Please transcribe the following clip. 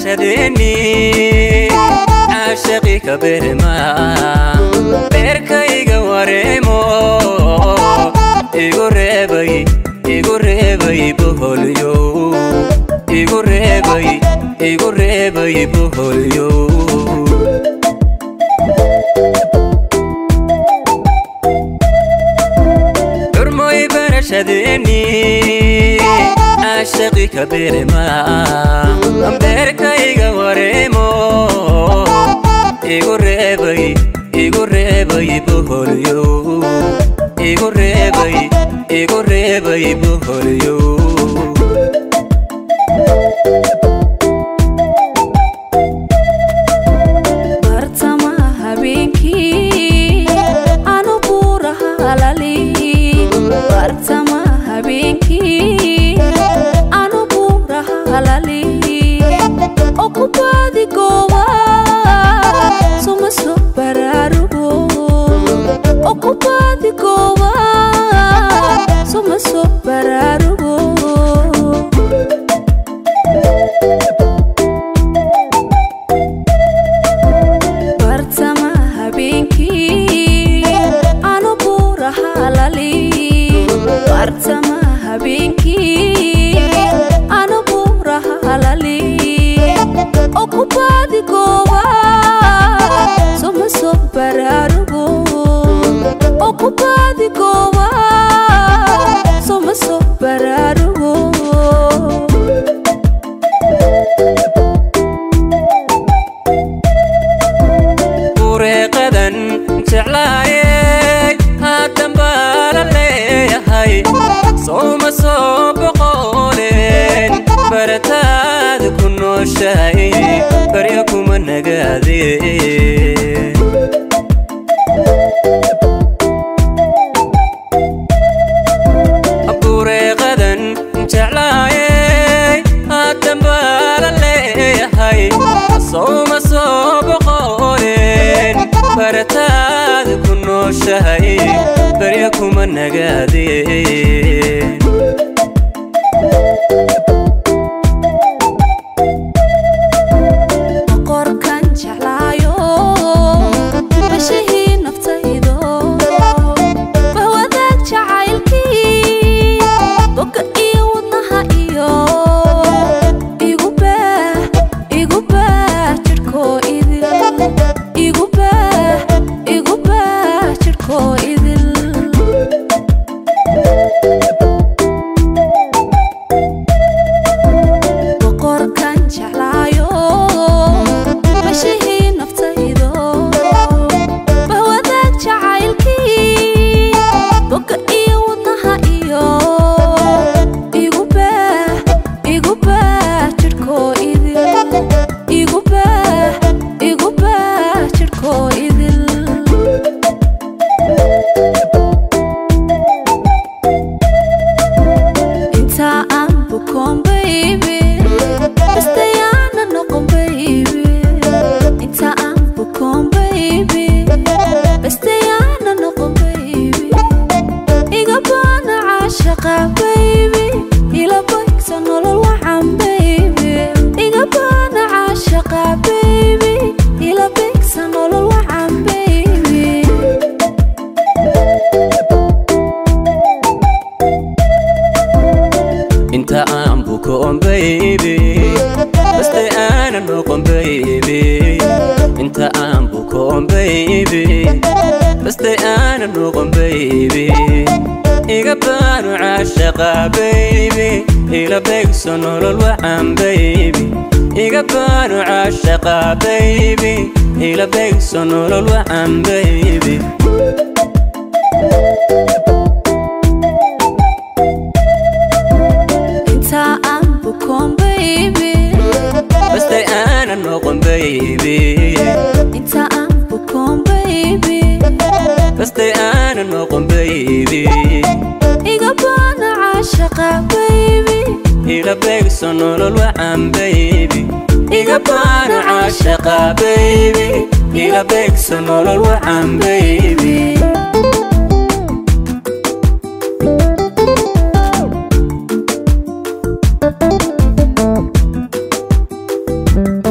Barashadeeni caashaqi ka berma beerkayga wareemo igu reebay igu reebay boholyo igu reebay igu reebay boholyo. Xurmoy barashadeeni caashaqi ka berma beerkayga wareemo igu reebay boholyo igu reebay igu reebay boholyo. Bartama habeenkii anu buuraha halali bartama habeenkii anu buuraha halali oo ku baadi gooba suma soo baraarugo oo ku baadi gooba suma soo baraarugo. Bartama habeenkii anu buuraha halali bartama habeenkii anu buuraha halali oo ku baadi gooba suma soo baraarugo oo ku baadi gooba suma soo baraarugo. Bureeqadan jeclaayey haatan baa la leeyahay sowma soo boqoleen barataada ku nooshahay baryo kuma nagaadeen. Bureeqadan jeclaayey haatan baa la leeyahay sowma soo boqoleen barataada ku nooshahay baryo kuma nagaadeen. Boqorkan jeclaayo bashihii naftaydo bahwadaag jacaylkii boga iyo wadnaha iyo igu baah igu baah jidhkoo idil igu baah igu baah jidhkoo idil. Boqorkan jeclaayo bashihii naftaydo bahwadaag jacaylkii boga iyo wadnaha iyo igu baah igu baah jidhkoo idil igu baah igu baah jidhkoo idil. Inta aan bukoon baby bastayaana noqon baby inta aan bukoon baby bastayaana noqon baby iga baana caashaqa baby ila baygsa nolol wacan baby iga baana caashaqa baby ila baygsa nolol wacan baby. Inta aan bukoon baby bastay aanan noqon baby inta aan bukoon baby bastay aanan noqon baby iga baanu caashaqa baby ila beegso nolol wacan baby iga baanu caashaqa baby ila beegso nolol wacan baby. Inta aan bukoon baby Bastay aanan noqon baby inta aan bukoon baby bastay aanan noqon baby iga baana caashaqa baby ila beegso nolol wacan baby iga baanu caashaqa baby ila beegso nolol wacan baby. Baby.